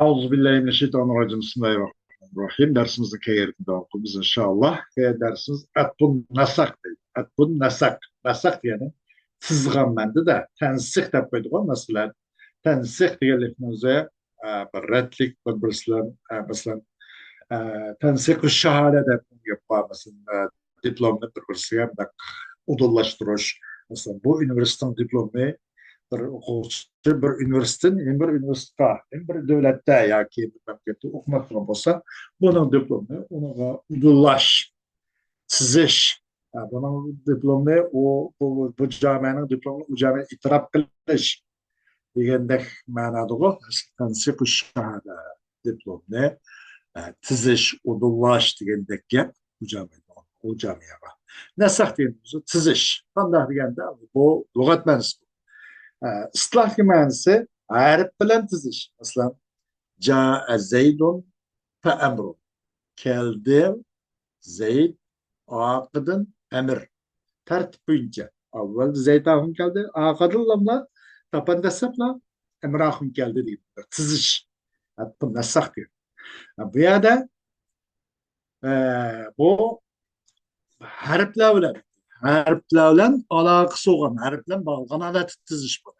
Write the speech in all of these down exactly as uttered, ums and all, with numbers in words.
أعوذ بالله من الشيطان الرجيم. بسم الله الرحمن الرحيم. دەرسىمىزنى كەيەردىن داۋام قىلىمىز، ئىنشائاللا. كەيەردە دەرسىمىز ئەتبۇن نەسەق دەيدۇ. ئەتبۇن نەسەق. نەسەق دېگەن سىزغان مەنىدە، تەنسىق دەپ قويدۇق، مەسىلەن. تەنسىق دېگەنلىكنىڭ ئۆزى، ئە، بىر رەتلىك، بىر بىرسى بىلەن، ئە، مەسىلەن، ئە، تەنسىقۇ شاھادە دەپ گەپ بار، مەسىلەن، ئە، دىپلومنى بىر-بىرسىگە مۇنداق ئۇدۇللاشتۇرۇش. مەسىلەن، بۇ ئۇنىۋېرسىتېتنىڭ دىپلومى بىر ئوقۇغۇچى بىر ئۇنىۋېرسىتېتتىن يەنە بىر ئۇنىۋېرسىتېتقا، يەنە بىر دۆلەتتە ياكى بىر مەملىكەتتە ئوقۇماقچى بولسا، بۇنىڭ دىپلومى ئۇنىڭغا ئۇدۇللاش، تىزىش. ھە، بۇنىڭ دىپلومى ئۇ، بۇ، بۇ جامىئەنىڭ دىپلومىنى ئۇ جامىئە ئېتىراپ قىلىش دېگەندەك مەنادىغۇ. تەنسىقۇ شاھادە، دىپلومنى، ئە، تىزىش، ئۇدۇللاش دېگەندەك گەپ ئۇ جامىئەگە. نەسەق دېگەن سۆز تىزىش. قانداق دېگەندە، بۇ لۇغەت مەنىسى. ئە، ئىستىلاھتىكى مەنىسى ھەرپ بىلەن تىزىش. مەسىلەن، جائە زەيدۇن فەئەمرۇن. كەلدى زەيد، ئارقىدىن ئەمىر. تەرتىپ بويىچە. ئاۋۋال زەيد ئاخۇن كەلدى، ئارقىدىنلا تاپان دەسسەپلا ئەمىر ئاخۇن كەلدى دېگەن تىزىش. ھەتتا نەسەق دېگەن. بۇ يەردە، ئە، بۇ ھەرپلەر بىلەن، ھەرپلەر بىلەن ئالاقىسى بولغان، ھەرپ بىلەن باغلىغان ھالەتتە تىزىش بۇ.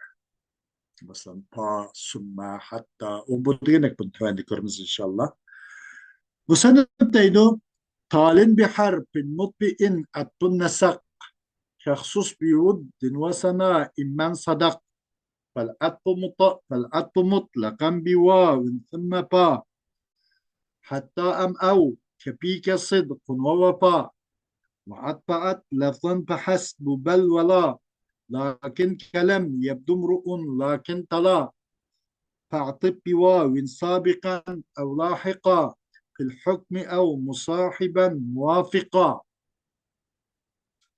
مەسىلەن، پا، سۈممە، ھەتتا، ئۇ بۇ دېگەندەك بۇنى تۆۋەندە كۆرىمىز، ئىنشاللا. مۇسەننىپ دەيدۇ، تالىن بىھەرپىن مۇتبىئىن ئەتبۇن نەسەق، كەخسۇس بىۋۇددىن ۋە سەنا ئىممەن سەدەق. فالعطف مط-، فالعطف مطلقا بواو ثم فا. حتى أم أو كفيك صدق ووفاء. وعطف عط لفظا فحسب بل ولا. لكن كلم يبدو امرؤ لكن تلا. فاعطف بواو سابقا أو لاحقا في الحكم أو مصاحبا موافقا.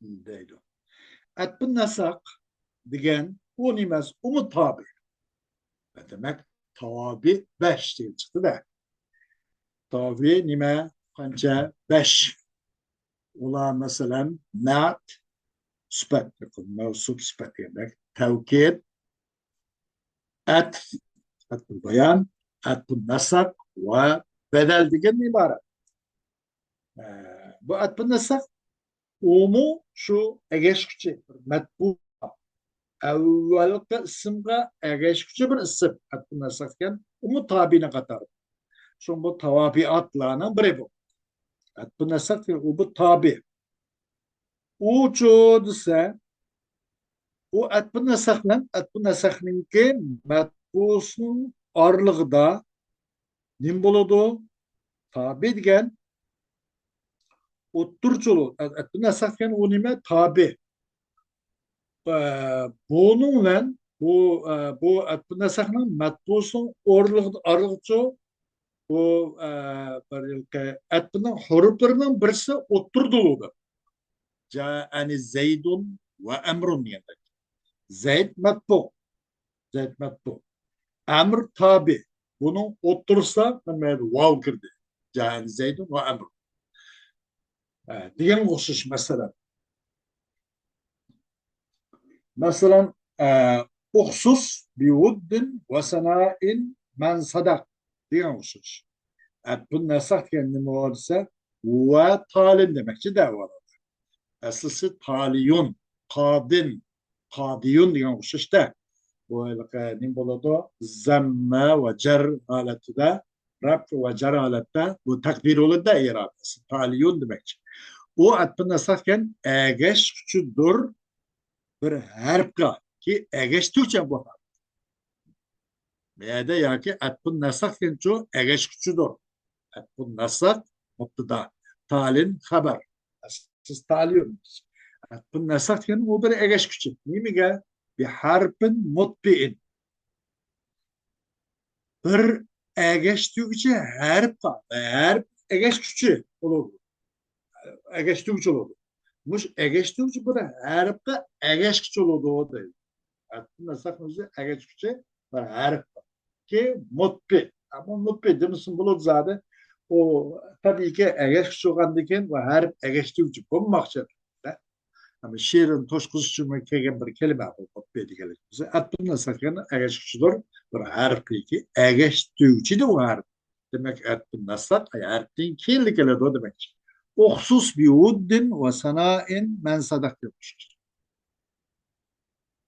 دەيدۇ. ئەتبۇن نەسەق دېگەن ئۇ نېمە ئەمەس، ئۇمۇ تابى. دېمەك، تابى بەش دېگەن چىقتى-دە. تابى نېمە؟ قانچە؟ بەش. ئۇلار، مەسىلەن، نەئت، سۈپەت، مەۋسۇپ سۈپەت دېگەندەك، تەۋكىد، ئەتف، ئەتفۇل بايان، ئەتفۇن نەسەق ۋە بەدەل دېگەندىن ئىبارەت. ئە، بۇ ئەتفۇن نەسەق ئۇمۇ شۇ ئەگەشكۈچى، بىر مەتبۇ، ئەۋۋەلقى ئىسىمغا ئەگەشكۈچى بىر ئىسىم. ئەتفۇن نەسەق دېگەن ئۇمۇ تابىنىڭ قاتارى. شۇڭا بۇ تاۋابىئاتلارنىڭ بىرى بۇ. ئەتفۇن نەسەق دېگەن ئۇ بۇ تابى. ئۇچۇ دېسە، ئۇ ئەتبۇ نەسەخ بىلەن ئەتبۇ نەسەخنىڭكى مەتبۇسىنىڭ ئارىلىقىدا نېمە بولىدۇ؟ تابى دېگەن ئوتتۇرىچە بولىدۇ. ئەتبۇ نەسەخ دېگەن ئۇ نېمە؟ تابى. ئە، بۇنىڭ بىلەن بۇ، ئە، بۇ ئەتبۇ نەسەخنىڭ مەتبۇسىنىڭ ئارىلىقىدا، ئارىلىقىچە بۇ، ئە، بىر يىلقى ئەتبۇنىڭ ھۇرۇپلىرىنىڭ بىرسى ئوتتۇرىدا بولىدۇ. جائەنى زەيدۇن ۋە ئەمرۇن دېگەندەك. زەيد مەتبۇ. زەيد مەتبۇ. ئەمر تابى. بۇنىڭ ئوتتۇرىسىدا مانا ۋاۋ كىردى. جائەنى زەيدۇن ۋە ئەمرۇن. ئە، دېگەنگە ئوخشاش مەسىلە. مەسىلەن، ئە، ئۇخسۇس بىۋۇددىن ۋە سەنائىن مەن سەدەق دېگەن ئوخشاش. ئەتبۇن نەسەخ دېگەن نېمە دېسە، ۋە تالىن دېمەكچى دەۋالار. ئەسلىسى تالىيۇن، قادىن، قادىيۇن دېگەن ئوخشاشتا. بۇ ھېلىقى نېمە بولىدۇ؟ زەممە ۋە جەر ھالەتتە، رەپ ۋە جەر ھالەتتە بۇ تەقدىر بولىدۇ-دە، ئىرادىسى. تالىيۇن دېمەكچى. ئۇ ئەتبۇن نەسەخ دېگەن ئەگەشكۈچىدۇر بىر ھەرپكە، كى ئەگەشتۈرگۈچى بۇ ھەرپ. بۇ يەردە ياكى ئەتبۇن نەسەخ دېگەنچۇ ئەگەشكۈچىدۇر. ئەتبۇن نەسەخ مۇبتەدا، تالىن خەبەر. سىز تالىيۇن. ئەتبۇن نەسەخ دېگەن ئۇ بىر ئەگەشكۈچى. نېمىگە؟ بىھەرپىن مۇتبىئىن. بىر ئەگەشتۈرگۈچى ھەرپكە، ھەرپ ئەگەشكۈچى بولىدۇ. ئەگەشتۈرگۈچى بولىدۇ. مۇشۇ ئەگەشتۈرگۈچى بىر ھەرپكە ئەگەشكۈچى بولىدۇ دەيدۇ. ئەتبۇن نەسەخنىڭ ئۆزى ئەگەشكۈچى بىر ھەرپ. كى مۇتبىئ. ئەمما مۇتبىئ دېمىسىمۇ بولىدۇ زادى. ئۇ تەبىئىيكى ئەگەشكۈچى بولغاندىن كېيىن ئۇ ھەرپ ئەگەشتۈرگۈچى بولماقچى. ئەمما شېئىرنى توشقۇزۇش ئۈچۈن كەلگەن بىر كەلىمە بولۇپ دېگەنلىك بولسا، ئەتپۇ نەسەق دېگەن ئەگەشكۈچىدۇر، بىر ھەرپلىكى ئەگەشتۈرگۈچىدۇر ئۇ ھەرپ. دېمەك، ئەتپۇ نەسەق ھەرپتىن كېيىنلا كېلىدۇ دېمەكچى. ئۇخسۇس بىۋۇددىن ۋە سانائىن مەن سەدەقتە ئوخشاش.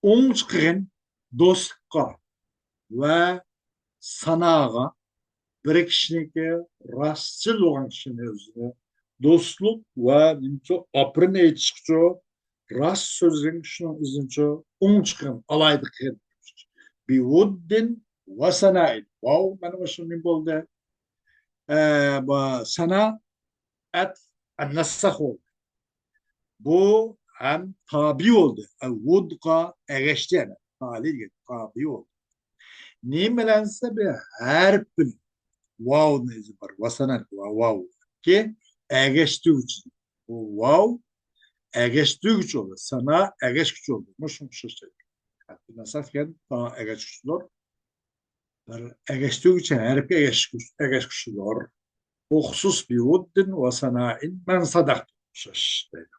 ئوڭ چىقىرغىن دوستلۇققا ۋە ساناغا بىر كىشىنىڭكى راستچىل بولغان كىشىنى ئۆزىنى دوستلۇق ۋە نېمىچۇ ئاپىرىن ئېيتىشقىچۇ راست سۆزلىرىڭ شۇنىڭ ئىزىنچۇ ئوڭ چىقىرغىن ئالاھىدە قىلغىن. بىۋۇددىن ۋە سانائىن. ۋاۋ مانا شۇ نېمە بولدى؟ ئە، بۇ سانا ئەت نەسەخ بولدى. بۇ ھەم تابى بولدى. ئە، ۋۇدقا ئەگەشتى يەنە. تالى دېگەن تابى بولدى. نېمە بىلەن دېسە، بىر ھەرپ بىلەن. ۋاۋنى ئىزى بار. ۋاسانەك ۋاۋ. كى ئەگەشتۈرگۈچى. بۇ ۋاۋ ئەگەشتۈرگۈچى بولدى. سانا ئەگەشكۈچى بولدى. مۇشۇ ئوخشاش. ئەتپۇ نەسەخ دېگەن ئەگەشكۈچىدۇر. بىر ئەگەشتۈرگۈچى ھەرپكە ئەگەشكۈچ-، ئەگەشكۈچىدۇر. ئۇخسۇس بىۋۇددىن ۋە سانائىن مەن سەدەقتە ئوخشاش دەيدۇ.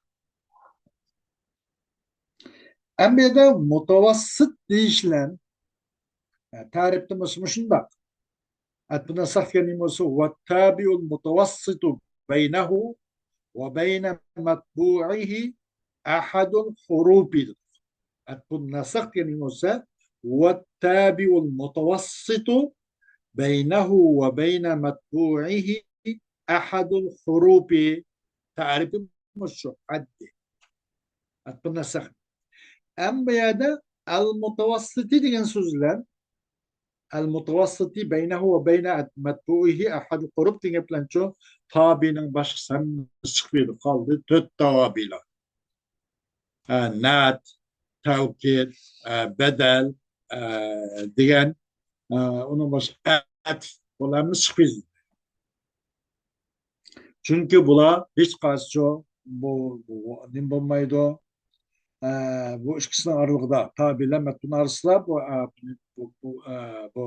ئەمما بۇ يەردە مۇتەۋەسسىت دېيىش بىلەن، ئە، تەرىپتە مۇشۇ-، مۇشۇنداق. ئەتپۇ نەسەخ دېگەن نېمە بولسا، ۋەتتابىئۇل مۇتەۋەسسىتۇ بەينەھۇ ۋە بەينە مەتبۇئىھى ئەھەدۇل ھۇرۇپى. ئەتپۇ نەسەخ دېگەن نېمە بولسا، ۋەتتابىئۇل مۇتەۋەسسىتۇ بەينەھۇ ۋە بەينە مەتبۇئىھى ئەھەدۇل ھۇرۇپى. تەرىپى مۇشۇ، ئەددى. ئەتپۇ نەسەخ. ئەمما بۇ يەردە ئەل مۇتەۋەسسىتى دېگەن سۆز بىلەن ئەل مۇتەۋەسسىتى بەينەھۇ ۋە بەينە مەتبۇئىھى ئەھەدۇل ھۇرۇپ دېگەن گەپ بىلەنچۇ تابىنىڭ باشقىسى ھەممىسى چىقىپ كېتىدۇ. قالدى تۆت تابىلار. ئە، نەئەت، تەۋكىد، ئە، بەدەل، ئە، دېگەن، ئە، ئۇنىڭ باشقا ئەتف، بۇلار ھەممىسى چىقىپ كېتىدۇ. چۈنكى بۇلار ھېچقايسىچۇ بۇ، بۇ، بۇ نېمە بولمايدۇ. ئە، بۇ ئىككىسىنىڭ ئارىلىقىدا، تابىلەر مەتبۇئنىڭ ئارىسىدا بۇ، ئە، بۇ، بۇ، ئە، بۇ،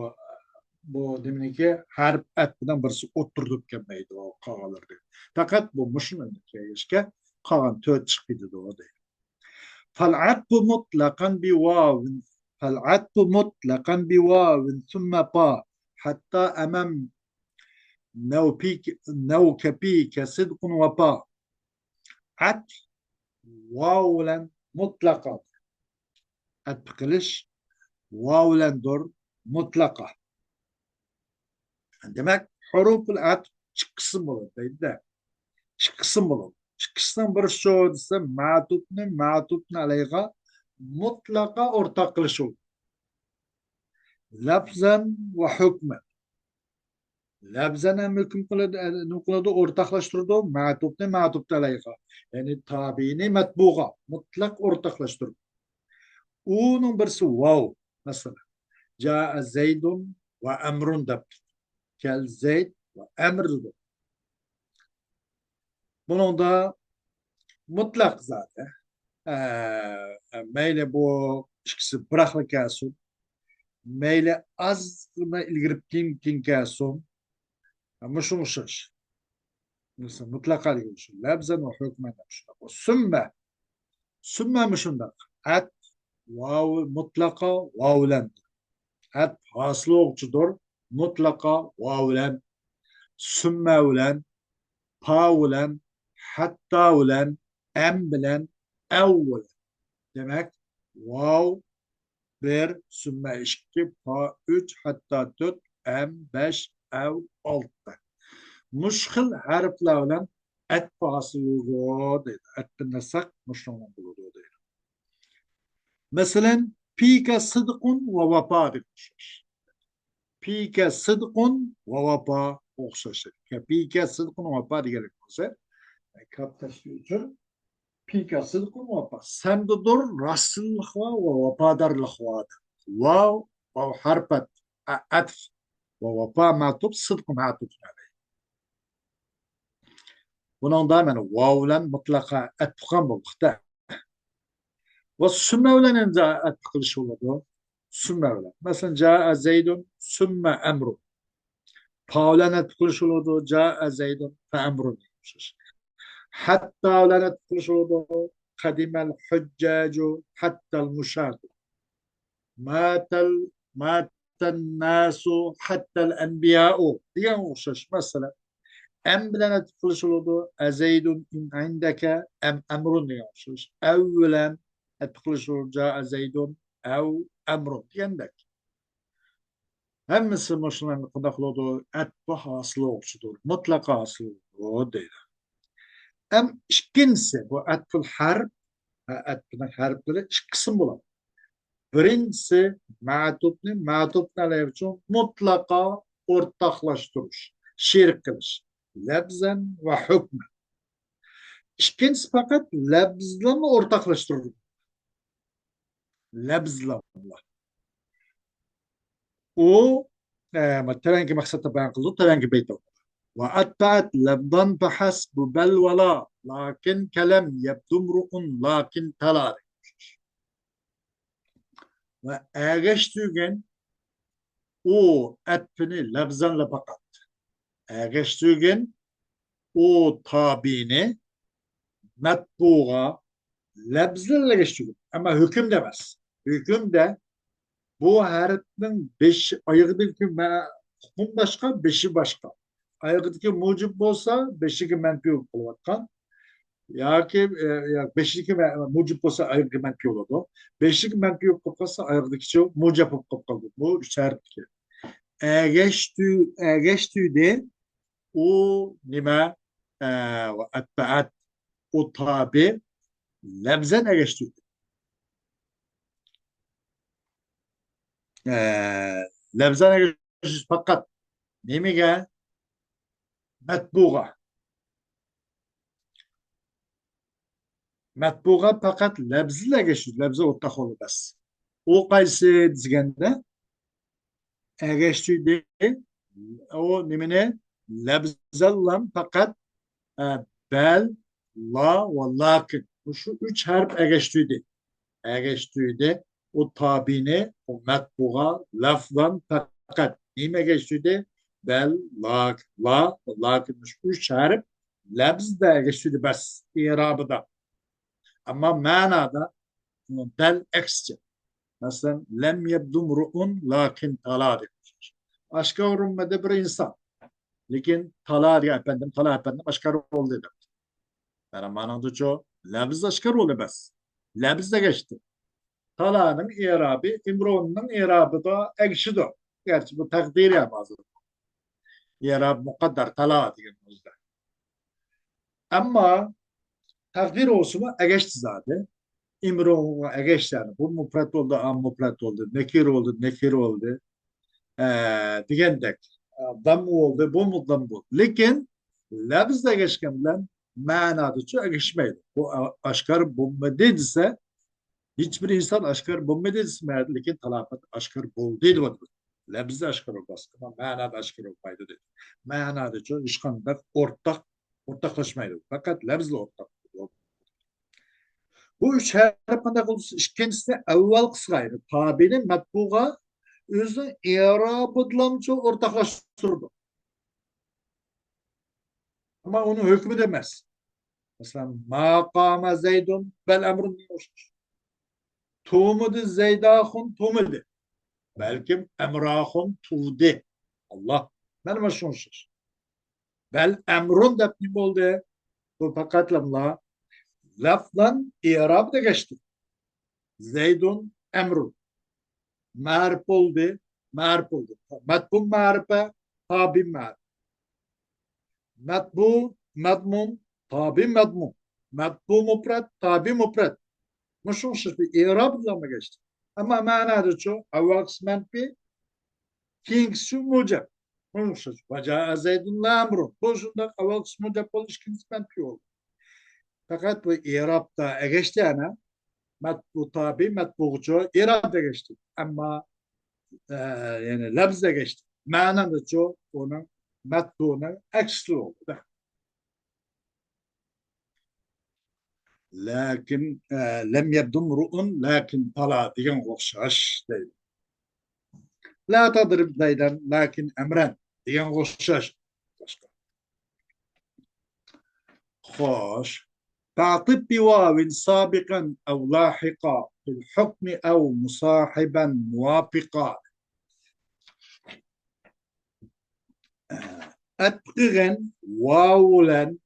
بۇ نېمىنىڭكى ھەرپ ئەتپىنىڭ بىرسى ئوتتۇرىدا كەلمەيدۇ قالغانلىرىدىن. پەقەت بۇ مۇشۇنى كەلگەچكە قالغان تۆت چىقىپ كېتىدۇ دەيدۇ. فالعطف مطلقا بواو، فالعطف مطلقا بواو ثم با، حتى أمم نو بيك، نو كبيك صدق ووفاء. ئەتپ ۋاۋ بىلەن مۇتلەقا. ئەتپ قىلىش ۋاۋ بىلەندۇر مۇتلەقا. دېمەك، ھۇرۇپۇل ئەتپ ئىككى قىسىم بولىدۇ دەيدۇ-دە. ئىككى قىسىم بولىدۇ. ئىككىسىنىڭ بىرسى شۇ دېسە، مەتۇپنى مەتۇپنى ئەلەيھىغا مۇتلەقا ئورتاق قىلىش بولىدۇ. لەفزەن ۋە ھۆكمەن. لەفزەن ھەم ھۆكۈم قىلىدۇ، ئە، نېمە قىلىدۇ، ئورتاقلاشتۇرىدۇ، مەتۇپنى مەتۇپتە ئەلەيھا، يەنى تابىئىنى مەتبۇغا مۇتلەق ئورتاقلاشتۇرىدۇ. ئۇنىڭ بىرسى ۋاۋ، مەسىلەن، جائە زەيدۇن ۋە ئەمرۇن دەپتۇ. كەل زەيد ۋە ئەمر دېدۇق. بۇنىڭدا مۇتلەق زادى. ئە، مەيلى بۇ ئىككىسى بىراقلا كەلسۇن، مەيلى ئازغىنا ئىلگىرىپ كېيىن، كېيىن كەلسۇن. مۇشۇ ئوخشاش. مۇتلەقا دېگەن شۇ. لەفزەن ۋە ھۆكمەن دەپ شۇنداق. سۈممە. سۈممە مۇشۇنداق. ئەتپ ۋاۋ مۇتلەقا ۋاۋ بىلەن. ئەتپ ھاسىل بولغۇچىدۇر. مۇتلەقا ۋاۋ بىلەن، سۈممە بىلەن، پا بىلەن، ھەتتا بىلەن، ئەم بىلەن، ئەۋ بىلەن. دېمەك، ۋاۋ بىر، سۈممە ئىككى، پا ئۈچ، ھەتتا تۆت، ئەم بەش، ئەۋ ئالتە. مۇشۇ خىل ھەرپلەر بىلەن ئەتپ ھاسىل بولىدۇ دەيدۇ. ئەتپى نەسەق مۇشۇنىڭ بولىدۇ دەيدۇ. مەسىلەن، فىكە سىدقۇن ۋە ۋاپا دېگەن ئوخشاش. فىكە سىدقۇن ۋە ۋاپا ئوخشاش. فىكە سىدقۇن ۋە ۋاپا دېگەنلىك بولسا، كاپ تەشكىل ئۈچۈن فىكە سىدقۇن ۋە ۋاپا. سەندىدۇر راستچىللىق ۋە ۋاپادارلىق بار. ۋاۋ، ۋاۋ ھەرپەت، ئە-، ئەتف ۋە ۋاپا مەتۇپ، سىدقۇن مەتۇپ. بۇنىڭدا مانا ۋاۋ بىلەن مۇتلەقا ئەتپ قىلغان بولدۇق-تە. ۋە سۈممە بىلەن ئەمدى ئەتپ قىلىش بولىدۇ. سۈممە بىلەن. مەسىلەن، جائە زەيدۇن سۈممە ئەمرۇن. پا بىلەن ئەتپ قىلىش بولىدۇ. جائە زەيدۇن فەئەمرۇن. ھەتتا بىلەن ئەتپ قىلىش بولىدۇ. قدم الحجاج حتى المشاة. مات ال-، مات الناس حتى الأنبياء دېگەن ئوخشاش. مەسىلەن، ئەم بىلەن ئەتىپ قىلىش بولىدۇ. أزيد عندك أم أمر دېگەن ئوخشاش. ئەۋ بىلەن ئەتىپ قىلىش بولىدۇ. جاء زيد أو أمر دېگەندەك. ھەممىسى مۇشۇلارنى قانداق بولىدۇ؟ ئەتپى ھاسىل بولغۇچىدۇر، مۇتلەق ھاسىل بولىدۇ دەيدۇ. ئەم ئىككىنچىسى، بۇ ئەتپۇل ھەرپ، ھە، ئەتپىنىڭ ھەرپلىرى ئىككى قىسىم بولىدۇ. بىرىنچىسى، مەتۇپنى، مەتۇپنى ئەلەيھى ئۈچۈن مۇتلەقا ئورتاقلاشتۇرۇش، شېرىك قىلىش، لەفزەن ۋە ھۆكمەن. ئىككىنچىسى پەقەت لەفزلەرنى ئورتاقلاشتۇرىدۇ. لەفزلەر. ئۇ، ئە، تۆۋەنكى مەقسەتتە بايان قىلدۇق، تۆۋەنكى بەيتتە. وأتبعت لفظا فحسب بل ولا، لكن كلم يبدو امرؤ لكن تلا. ۋە ئەگەشتۈرگەن ئۇ ئەتپىنى لەفزەنلا پەقەت. ئەگەشتۈرگەن ئۇ تابىنى مەتبۇغا لەپزىنلا ئەگەشتۈرگەن. ئەمما ھۆكۈمدە ئەمەس. ھۆكۈمدە بۇ ھەرپنىڭ بېشى، ئايىغىدىكى مە-، ھۆكۈم باشقا، بېشى باشقا. ئايىغىدىكى مۇجىب بولسا، بېشىدىكى مەنپىي بولۇپ قېلىۋاتقان. ياكى، ئە، يا بېشىدىكى مە-، مۇجىب بولسا، ئايىغىدىكى مەنپىي بولىدۇ. بېشىدىكى مەنپىي بولۇپ قالسا، ئايىغىدىكىچۇ مۇجەپ بولۇپ قالىدۇ. بۇ ئۈچ ھەرپتىكى. ئەگەشتۈ-، ئەگەشتۈردى. ئۇ نېمە؟ ئە، ئەتبەئەت. ئۇ تابى لەپزەن ئەگەشتۈردى. ئە، لەپزەن ئەگەشتۈردى پەقەت نېمىگە؟ مەتبۇغا. مەتبۇغا پەقەت لەپزىلەرگە شۇ، لەپزى ئورتاق بولىدۇ بەس. ئۇ قايسى دېگەندە، ئەگەشتۈردى. ئۇ نېمىنى؟ لەپزەللام پەقەت، ئە، بەل، لا ۋە لاكىن. مۇشۇ ئۈچ ھەرپ ئەگەشتۈردى. ئەگەشتۈردى. ئۇ تابىنى، ئۇ مەتبۇغا لەفزەن پەقەت. نېمە ئەگەشتۈردى؟ بەل، لاك، لا، لاكىن. مۇشۇ ئۈچ ھەرپ لەپزىدە ئەگەشتۈردى بەس، ئېرابىدا. ئەمما مەنادا دەل ئەكسىچە. مەسىلەن، لەم يەبدۇ امرۇئۇن لەكىن تالا دەپ. ئاشكارا بولمىدى بىر ئىنسان. لېكىن تالا دېگەن ئەپەندىم، تالا ئەپەندىم ئاشكارا بولدى دەپ. مانا مانىڭدىچۇ، لەپز ئاشكارا بولدى بەس. لەپز ئەگەشتى. تالانىڭ ئېرابى ئىمرۇئۇننىڭ ئېرابىدا ئەگىشىدۇ. گەرچە بۇ تەقدىرى ھەم ھازىر. ئېراب مۇقەددەر تالا دېگەن ئۆزىدە. ئەمما تەقدىر بولسىمۇ ئەگەشتى زادى. ئىمرۇئۇنغا ئەگەشتى. بۇ مۇپرەت بولدى، ئام مۇپرەت بولدى، نەكىر بولدى، نەكىر بولدى. ئە، دېگەندەك. ئە، داممۇ بولدى، بۇمۇ داممۇ بولدى. لېكىن لەپزدە ئەگەشكەن بىلەن مەنادىچۇ ئەگەشمەيدۇ. بۇ ئا-، ئاشكارا بولمىدى دېسە، ھېچبىر ئىنسان ئاشكارا بولمىدى دېسە، لېكىن تالا ئەپەندىم ئاشكارا بولدى دەپ ئاتىدۇ. لەپزى ئاشكارا بولماس، ئەمما مەنادا ئاشكارا بولمايدۇ دەيدۇ. مەنادىچۇ ھېچقانداق ئورتاق، ئورتاقلاشمايدۇ. پەقەت لەپزلا ئورتاق. بۇ ئۈچ ھەرپ قانداق بولسا، ئىككىنچىسى ئەۋۋەلقىسىغا، يەنى تابىنى مەتبۇغا ئۆزىنىڭ ئېرابىدىلامچۇ ئورتاقلاشتۇرىدۇ. ئەمما ئۇنىڭ ھۆكمىدە ئەمەس. مەسىلەن، ما قامە زەيدۇن بەل ئەمرۇن دېگەن ئوخشاش. تۇغمىدى زەيداخۇن، تۇغمىدى. بەلكىم ئەمراخۇن تۇغدى. ئاللا. مانا مانا شۇنىڭ ئوخشاش. بەل ئەمرۇن دەپ نېمە بولدى؟ بۇ پەقەتلەملا لەفزەن ئېرابىدا ئەگەشتى. زەيدۇن ئەمرۇن. مەرىپ بولدى، مەرىپ بولدى. مەتبۇ مەرىپە، تابى مەرىپ. مەتبۇ مەزمۇم، تابى مەزمۇم. مەتبۇ مۇپرەت، تابى مۇپرەت. مۇشۇ ئوخشاش بىر ئېراب بىلەن ئەگەشتى. ئەمما مەنادىچۇ؟ ئەۋۋەلقىسى مەنپىي، كېيىنكىسى مۇجەپ. مۇشۇ ئوخشاش. ۋەجائە زەيدۇن ۋە ئەمرۇن. بۇ شۇنداق، ئەۋۋەلقىسى مۇجەپ بولدى، ئىككىنچىسى مەنپىي بولدى. پەقەت بۇ ئېرابتا ئەگەشتى ئەنە. مەتبۇ تابى مەتبۇغىچۇ ئېرابتا ئەگەشتى. ئەمما، ئە، يەنى لەپزدە ئەگەشتى. مەنادىچۇ ئۇنىڭ مەتبۇنىڭ ئەكسىچە بولدى. لەكىن، ئە، لەم يەبدۇ امرۇئۇن لەكىن تالا دېگەنگە ئوخشاش دەيدۇ. لا تضرب زيدا لكن أمرا دېگەنگە ئوخشاش. خوش. أعطف بواو سابقا أو لاحقا في الحكم أو مصاحبا موافقا. ئەتىپ قىلغىن ۋاۋ بىلەن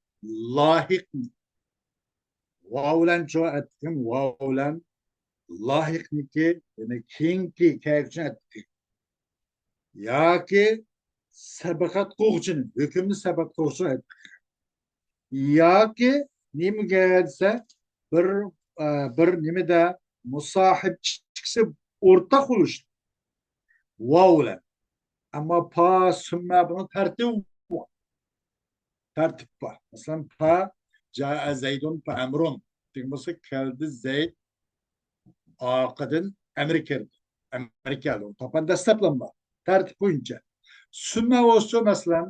لاھىقنى. ۋاۋ بىلەن چۇ ئەتىپ قىلغىن ۋاۋ بىلەن لاھىقنىكى، يەنى كېيىنكى كەلگۈچىنى ئەتىپ قىلغىن. ياكى سەبەقەت قىلغۇچىنى، ھۆكۈمنى سەبەقەت قىلغۇچىنى ئەتىپ قىلغىن. ياكى نېمىگە دېسە، بىر، ئە، بىر نېمىدە مۇساھىب ئىككىسى ئورتاق بولۇشتى. ۋاۋ بىلەن. ئەمما پا، سۈممە بۇنىڭ تەرتىپى بار. تەرتىپ بار. مەسىلەن، پا، جاء زەيدۇن پا ئەمرۇن. دېگەن بولسا، كەلدى زەيد، ئارقىدىن ئەمر كىردى. ئەمر كەلدى. تاپان دەسلەپلەم بار. تەرتىپ بويىچە. سۈممە بولسا، مەسىلەن،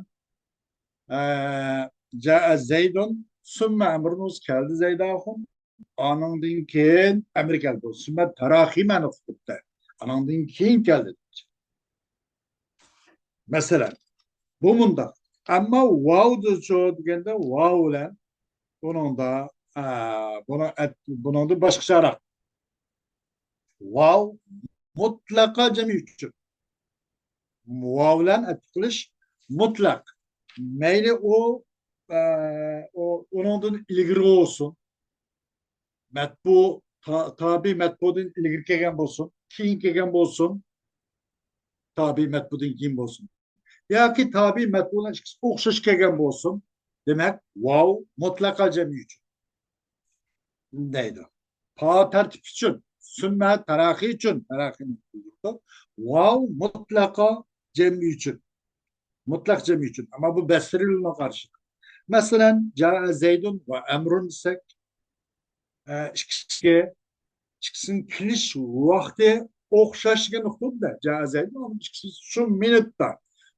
ئە، جاء زەيدۇن، سۈممە ئەمرۇن بولسا، كەلدى زەيد ئاخۇن. ئانىڭدىن كېيىن ئەمر كەلدى. سۈممە تەراخىي مەنى ئۇقتۇرۇپتۇ. ئانىڭدىن كېيىن كەلدى. مەسىلەن، بۇ مۇنداق. ئەمما ۋاۋ دېسە دېگەندە ۋاۋ بىلەن بۇنىڭدا، ئە، بۇنىڭ ئەت-، بۇنىڭدا باشقىچىراق. ۋاۋ مۇتلەقا جەمئىي ئۈچۈن. ۋاۋ بىلەن ئەتىپ قىلىش مۇتلەق. مەيلى ئۇ، ئە، ئۇ، ئۇنىڭدىن ئىلگىرى بولسۇن. مەتبۇ، تا-، تابىئ مەتبۇدىن ئىلگىرى كەلگەن بولسۇن، كېيىن كەلگەن بولسۇن، تابىئ مەتبۇدىن كېيىن بولسۇن. ياكى تابىئ مەتبۇ بىلەن ئىككىسى ئوخشاش كەلگەن بولسۇن. دېمەك، ۋاۋ مۇتلەقا جەمئىي ئۈچۈن دەيدۇ. پا تەرتىپ ئۈچۈن، سۈممە تەراخىي ئۈچۈن، تەراخىينى بىلدۈرىدۇ. ۋاۋ مۇتلەقا جەمئىي ئۈچۈن. مۇتلەق جەمئىي ئۈچۈن. ئەمما بۇ بەسرىلىنىڭ قارىشى. مەسىلەن، جاء زەيدۇن ۋە ئەمرۇن دېسەك، ئە، ئىككىسى، ئىككىسىنىڭ كېلىش ۋاقتى ئوخشاش دېگەن نۇقتىدا. جاء زەيدۇن، ئىككىسى شۇ مىنۇتتا،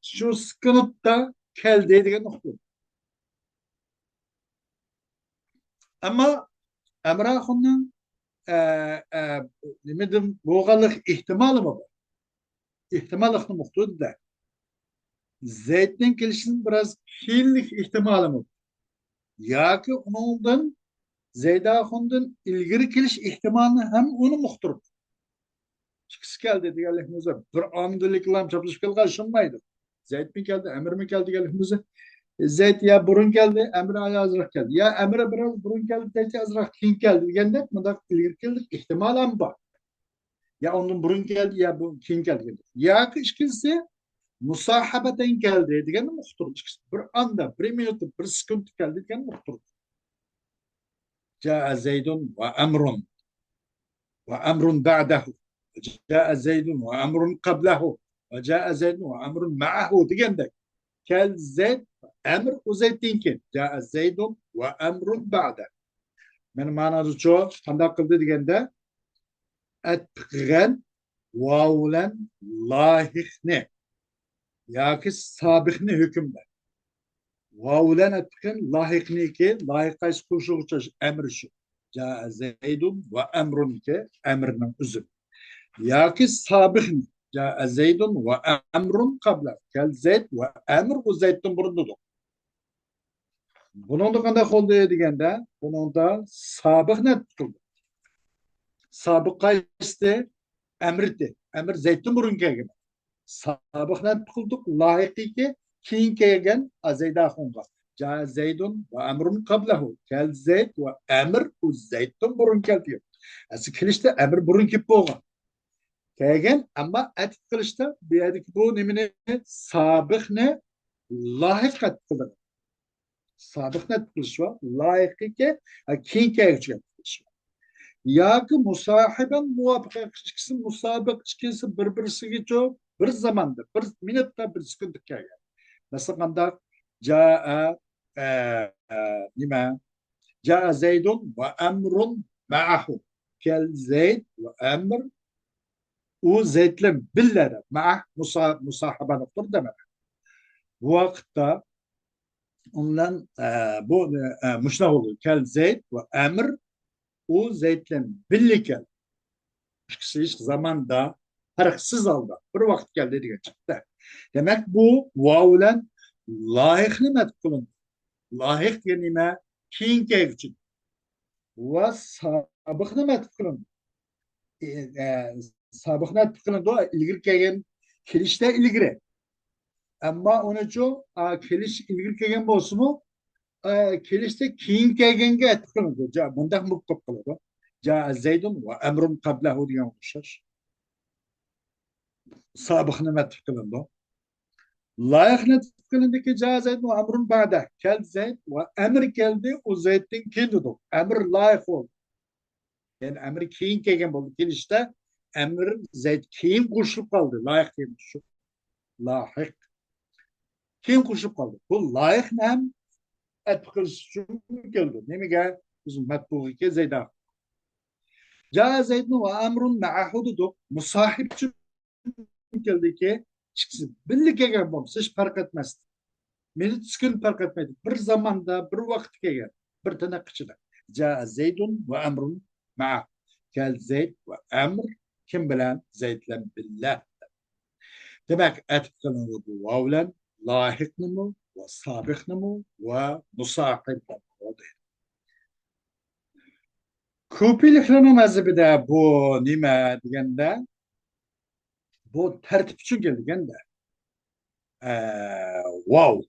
شۇ سېكۇنتتا كەلدى دېگەن نۇقتا. ئەمما ئەمر ئاخۇننىڭ، ئە، ئە، نېمىدىن بولغانلىق ئېھتىمالىمۇ بار. ئېھتىماللىقنى ئۇقتۇرىدۇ-دە. زەيدنىڭ كېلىشىدىن بىراز كېيىنلىك ئېھتىمالىمۇ بار. ياكى ئۇنىڭدىن زەيد ئاخۇندىن ئىلگىرى كېلىش ئېھتىمالىنى ھەم ئۇنى ئۇقتۇرىدۇ. ئىككىسى كەلدى دېگەنلىكىمىزدە بىر ئاندىنلىكلا چاپلىشىپ كەلگەن شۇندايدۇ. زەيدمۇ كەلدى، ئەمرمۇ كەلدى دېگەنلىكىمىزدە، زەيد يا بۇرۇن كەلدى، ئەمر ئازراق كەلدى. يا ئەمر بىراز بۇرۇن كەلدى، زەيد ئازراق كېيىن كەلدى دېگەندەك مۇنداق ئىلگىرى كېلىش ئېھتىمالى ھەم بار. يا ئۇندىن بۇرۇن كەلدى، يا بۇ كېيىن كەلدى دېگەندەك. ياكى ئىككىنچىسى مۇساھەبەتەن كەلدى دېگەننى ئۇقتۇرىدۇ. بىر ئاندا، بىر مىنۇتتا، بىر سېكۇنتتا كەلدى دېگەننى ئۇقتۇرىدۇ. جاء زيد وعمر وعمر بعده، جاء زيد وعمر قبله، وجاء زيد وعمر معه دېگەندەك. كەل زەيد، ئەمر ئۇ زەيدتىن كېيىن. جاء زيد وعمر بعده. مانا مەنىسىچۇ، قانداق قىلدى دېگەندە، ئەتىپ قىلغان ۋاۋ بىلەن لاھىقنى ياكى سابىقنى ھۆكۈمدە. ۋاۋ بىلەن ئەتىپ قىلغان لاھىقنىكى، لاھىق قايسى قوشۇلغۇچ ئەمر شۇ. جاء زيد وعمرنىكى ئەمرنىڭ ئۆزى. ياكى سابىقنى. جاء زيد وعمر قبله. كەل زەيد ۋە ئەمر ئۇ زەيدتىن بۇرۇن دېدۇق. بۇنىڭدا قانداق بولدى دېگەندە، بۇنىڭدا سابىقنى ئەتىپ قىلدۇق. سابىق قايسى؟ ئەمرتى. ئەمر زەيدتىن بۇرۇن كەلگەن. سابىقنى ئەتىپ قىلدۇق. لاھىقىكى كېيىن كەلگەن زەيد ئاخۇنغا. جاء زيد وعمر قبله. كەل زەيد ۋە ئەمر ئۇ زەيدتىن بۇرۇن كەلدى. ئەسلى كېلىشتە ئەمر بۇرۇن كېلىپ بولغان. كەلگەن، ئەمما ئەتىپ قىلىشتا بۇ يەردىكى بۇ نېمىنى، سابىقنى لاھىق ئەتىپ قىلدۇق. سابىقنى ئەتىپ قىلىش بار، لاھىقىكى، ھە، كېيىن كەلگۈچىگە ئەتىپ قىلىش بار. ياكى مۇساھىبەن مۇۋاپىق، ئىككىسى مۇسابىق، ئىككىسى بىر-بىرسىگىچۇ بىر زاماندا، بىر مىنۇتتا، بىر سېكۇنتتا كەلگەن. مەسىلەن، قانداق؟ جاء، ئە، ئە، نېمە؟ جاء زيد وعمر معه. كەل زەيد ۋە ئەمر ئۇ زەيد بىلەن بىللە دەپ. مەئە مۇسا-، مۇساھىبەنى ئۇقتۇردى دېمەك. بۇ ۋاقىتتا ئۇنىڭ، ئە، بۇ، ئە، مۇشۇنداق بولدى. كەل زەيد ۋە ئەمر ئۇ زەيد بىلەن بىللە كەل. ئىككىسى ھېچ زاماندا پەرقسىز ھالدا بىر ۋاقىت كەلدى دېگەن چىقتى. دېمەك، بۇ ۋاۋ بىلەن لاھىقنى ئەتىپ قىلىندى. لاھىق دېگەن نېمە؟ كېيىن كەلگۈچى. ۋە سابىقنى ئەتىپ قىلىنىدۇ. ئە، ئە، سابىقنى ئەتىپ قىلىنىدۇ، ئىلگىرى كەلگەن، كېلىشتە ئىلگىرى. ئەمما ئۇنىچۇ، ئا، كېلىش ئىلگىرى كەلگەن بولسىمۇ، ئە، كېلىشتە كېيىن كەلگەنگە ئەتىپ قىلىنىدۇ. جا-، مۇنداق بولۇپ قېلىپ قالىدۇ. جاء زيد وعمر قبله دېگەن ئوخشاش. سابىقنى ئەتىپ قىلىنىدۇ. لايىقنى ئەتىپ قىلىنىدۇكى، جاء زيد وعمر بعده. كەلدى زەيد ۋە ئەمر كەلدى، ئۇ زەيدتىن كېيىن دېدۇق. ئەمر لايىق بولدى. يەنى ئەمر كېيىن كەلگەن بولدى. كېلىشتە ئەمر زەيد كېيىن قوشۇلۇپ قالدى. لايىق دېگەن شۇ. لاھىق. كېيىن قوشۇلۇپ قالدى. بۇ لايىقنى ھەم ئەتىپ قىلىش ئۈچۈن كەلدى. نېمىگە؟ بىز مەتبۇغىكى زەيدا. جاء زيد وعمر معه دېدۇق. مۇساھىب ئۈچۈن كەلدىكى، ئىككىسى بىللە كەلگەن بولسا ھېچ پەرق ئەتمەس. مىنۇت، سېكۇنت پەرق ئەتمەيدۇ. بىر زاماندا، بىر ۋاقىتتا كەلگەن. بىر تىنىق ئىچىدە. جاء زيد وعمر معه. كەلدى زەيد ۋە ئەمر كىم بىلەن؟ زەيد بىلەن بىللە. دېمەك، ئەتىپ قىلىنىدۇ بۇ ۋاۋ بىلەن لاھىقنىمۇ ۋە سابىقنىمۇ ۋە مۇساھىبنىمۇ دەيدۇ. كۇپىيلىكلارنىڭ مەزھىپىدە بۇ نېمە دېگەندە، بۇ تەرتىپ ئۈچۈن كەلگەندە، ئە، ۋاۋ.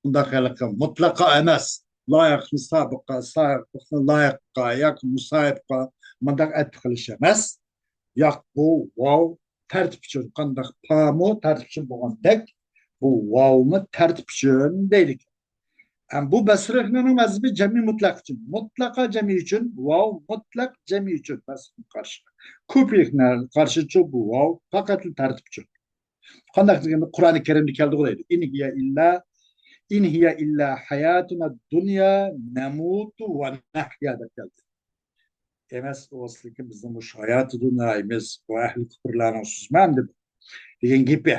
بۇنداق ھېلىقى مۇتلەقا ئەمەس. لايىقنى سابىققا، سابىقنى لايىققا ياكى مۇساھىبقا مۇنداق ئەتىپ قىلىش ئەمەس. ياق، بۇ ۋاۋ تەرتىپ ئۈچۈن، قانداق پامۇ تەرتىپ ئۈچۈن بولغاندەك، بۇ ۋاۋمۇ تەرتىپ ئۈچۈن دەيدىكەن. ھەم بۇ بەسرىلىكلەرنىڭ مەزھىپى جەمئىي مۇتلەق ئۈچۈن. مۇتلەقا جەمئىي ئۈچۈن، ۋاۋ مۇتلەق جەمئىي ئۈچۈن بەسرىلىككە قارشى. كۇپىيلىكلەرگە قارشىچۇ بۇ ۋاۋ پەقەتلا تەرتىپ ئۈچۈن. قانداق دېگەندە، قۇرئانى كەرىمدە كەلدىغۇ دەيدۇ. إن هي إلا، إن هي إلا حياتنا الدنيا نموت ونحيا دەپ كەلدى. ئەمەس، ئۇ ئەسلىدىكى بىزنىڭ مۇشۇ ھاياتى دۇنيايىمىز، بۇ ئەھلى كۇپۇرلارنىڭ سۆزىمۇ ئەمدى بۇ دېگەن گېپى.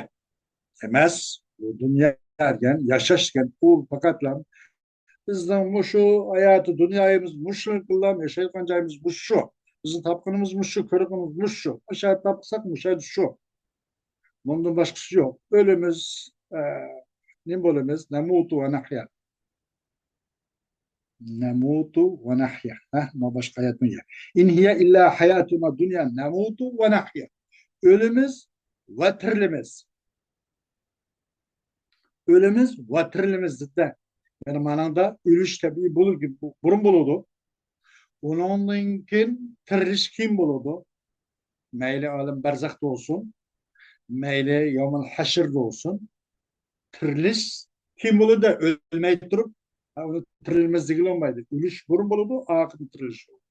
ئەمەس، بۇ دۇنيا دېگەن، ياشاش دېگەن، ئۇ پەقەتلا بىزنىڭ مۇشۇ ھاياتى دۇنيايىمىز، مۇشۇ قىللام ياشايدىغان جايىمىز مۇشۇ. بىزنىڭ تاپقىنىمىز مۇشۇ، كۆرگىنىمىز مۇشۇ. مۇشۇ يەردە تاپساق، مۇشۇ يەردە شۇ. بۇندىن باشقىسى يوق. ئۆلىمىز، ئە، نېمە بولىمىز؟ نموت ونحيا. نموت ونحيا. ھە، ما باشقا ھاياتمۇ يا؟ إن هي إلا حياتنا الدنيا نموت ونحيا. ئۆلىمىز ۋە تىرىلىمىز. ئۆلىمىز ۋە تىرىلىمىز دېدى. يەنى مانىڭدا ئۆلۈش تەبىئىي بولۇپ، بۇرۇن بولىدۇ. ئۇنىڭدىن كېيىن تىرىلىش كېيىن بولىدۇ. مەيلى ئالەم بەرزەختە بولسۇن، مەيلى يەۋمۇل ھەشردا بولسۇن، تىرىلىش كېيىن بولىدۇ. ئۆلمەي تۇرۇپ، ھە، ئۇنى تىرىلمەس دېگىلى بولمايدۇ. ئۆلۈش بۇرۇن بولىدۇ، ئاخىرىدا تىرىلىش بولىدۇ.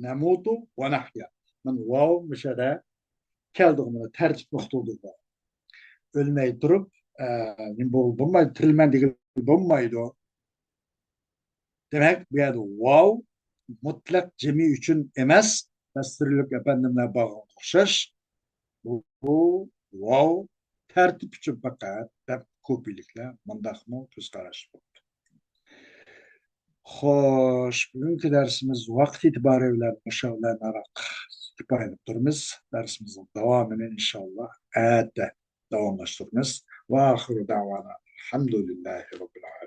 نموت ونحيا. مانا ۋاۋ مۇشۇ يەردە كەلدىغۇ، مانا تەرتىپ نۇقتىدۇر بۇ. ئۆلمەي تۇرۇپ، ئە، نېمە بول-، بولمايدۇ، تىرىلىمەن دېگىلى بولمايدۇ. دېمەك، بۇ يەردە ۋاۋ مۇتلەق جەمئىي ئۈچۈن ئەمەس، بەسرىلىك ئەپەندىملەر بارغانغا ئوخشاش. بۇ، بۇ ۋاۋ تەرتىپ ئۈچۈن پەقەت دەپ كۇپىيلىكلەر مۇنداقمۇ كۆز قاراش بوپتۇ. خوش، بۈگۈنكى دەرسىمىز ۋاقىت ئېتىبارى بىلەن مۇشۇ بىلەن كۇپايىلىنىپ تۇرىمىز. دەرسىمىزنىڭ داۋامىنى ئىنشاللا ئەتە داۋاملاشتۇرىمىز. وآخر دعوانا الحمد لله رب العالمين.